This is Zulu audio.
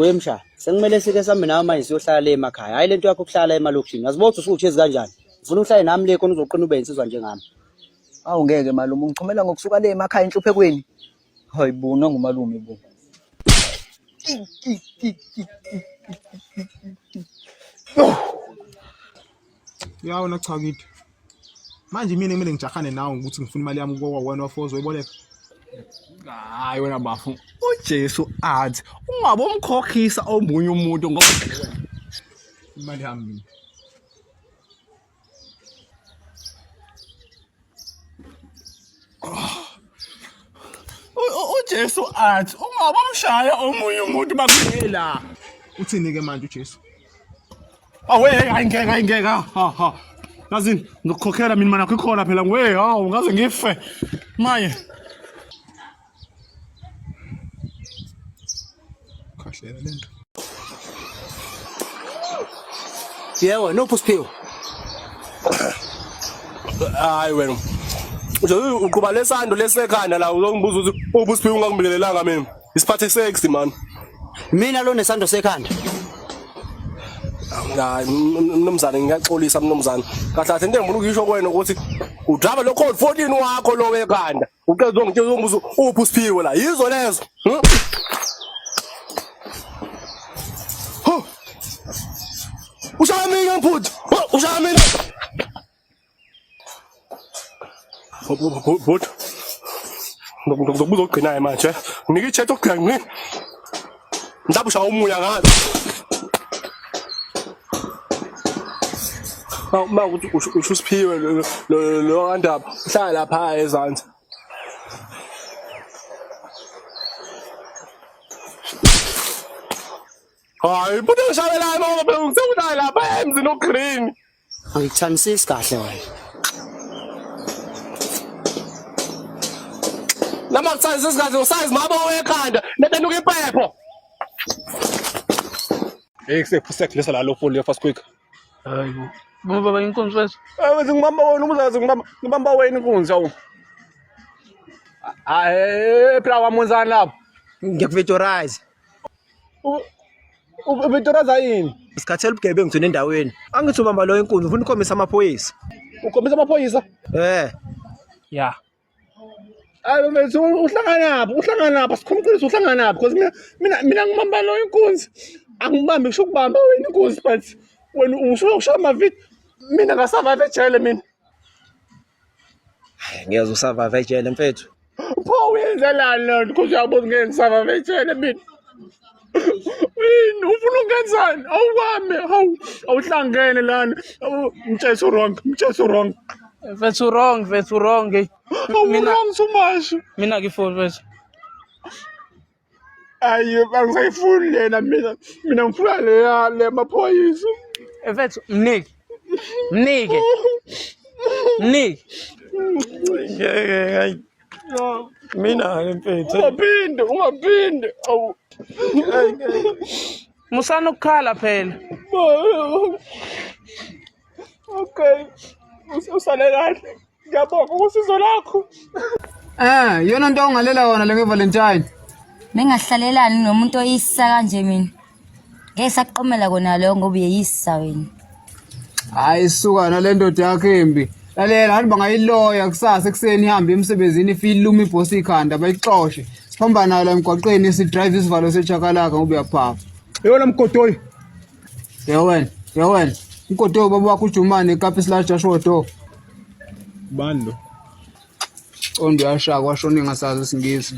Wemsha, sekumele sike sambe nawe manje siyohlala le emakhaya. Hayi lento yakho ukuhlala emalokishini. Azibo ukuthi usuthezi kanjani. Ngifuna uhlale nami le khona uzoqina ube insizwa njengami. Awu ngeke malume ungichomela ngokusuka le emakhaya enhluphekweni. Hayi bo nangumalume bo. Ya wena cha kithi. Manje mina kumele ngijahane nawe ukuthi ngifuna imali yami kwa wena wafozo uyiboleka. Hayi wena bafu. UJesu athi ungabe umkhokhisa omunye umuntu ngoba Imali yami mina. UJesu athi ungabe umshaya omunye umuntu bakulela. Uthini ke manje uJesu? Awe hayi ngeke hayi ngeke ha ha. Yazi ngikukhokhela mina mana ikhona phela ngiwe hawu ngaze ngife. Maye. Khahlela lento. Yebo, nopho Siphiwe. Hayi wena. Nje uqhuba lesando lesekhanda la uzongibuza ukuthi ubusiphiwe ungangibingelelanga mina. Isiphathe sexy man. Mina lo nesando sekhanda. Hayi mnumzane ngiyaxolisa mnumzane. Kahle kahle into engifuna ukuyisho kuwena ukuthi udraba lo code 14 wakho lo wekhanda. Uqeda uzongitshela uzongibuza uphi usiphiwe la. Yizo lezo. Hmm? Huh. Ushaya mina mphuthu. Ushaya mina. Bhuti. Ngizokubuza okugcinayo manje. Nginika i-chat okugcina ngini. Mhlawumbe ushaya umuya ngazo. Ma ukuthi usho usiphiwe lo kandaba uhlala lapha ezansi. Hayi, bhuti ngishabelayo mama phela ngisekunayo lapha emzini ogreen. Angikuthandisisi kahle wena. Nama kuthandisisi kahle usayizi mama wekhanda nebenuka impepho. Hey kusephusek la lo phone le fast quick. Hayibo. Baba inkunzi wethu. Eh wethu ngibamba wena umuzazi ngibamba ngibamba wena inkunzi awu. Hayi phela wamunzani lapho. Ngiyakuvectorize. Ubitoraza yini? Sikhathele ubugebengu thina endaweni. Angithi ubamba lo inkunzi ufuna ukhombisa amaphoyisa. Ukhombisa amaphoyisa? Eh. Ya. Hayi mfethu uhlanganaphi? Uhlanganaphi? Sikhuluma iqiniso uhlanganaphi? Because mina mina mina ngibamba lo inkunzi. Angibambi kusho ukubamba wena inkunzi but wena usuke ushaya amavidi. Mina ngasurvive ejele mina. Hayi ngiyeza usurvive ejele mfethu. Pho uyenzelani loo nto? Because uyabuza ngeke ngisurvive ejele mina. Yini ufuna ukungenzani? Awukwami, hawu awuhlangene lana. Mtshele wrong, mtshele wrong. Mfethu wrong, mfethu wrong. Awu wrong so much. Mina ngifuni mfethu. Ayi angisayifuni lena mina. Mina ngifuna leya le maphoyisa. Mfethu mnike. Mnike. Mnike. Ngeke hayi. Mina ke mfethu. Ungaphinde, ungaphinde. Awu. Musana ukukhala phela. Okay. Usale kahle. Ngiyabonga usizo lakho. Eh, yona nto ongalela wona le ngeValentine. Bengahlalelani nomuntu oyisa kanje mina. Ngeke saqomela kona leyo ngoba uyeyisa wena. Hayi suka nale ndoda yakho embi. Lalela hayi bangayiloya kusasa ekuseni ihambe emsebenzini ifike ilume ibhosi ikhanda bayixoshe. Siphamba nayo la emgwaqeni sidrive isivalo sechakalaka ngoba uyaphapha. Yona mgodoyi. Ye wena, ye wena. Umgodoyi ubaba wakho ujumane ekapi slash Joshua do. Bani lo? Condo uyashaka washona engasazi isingisi.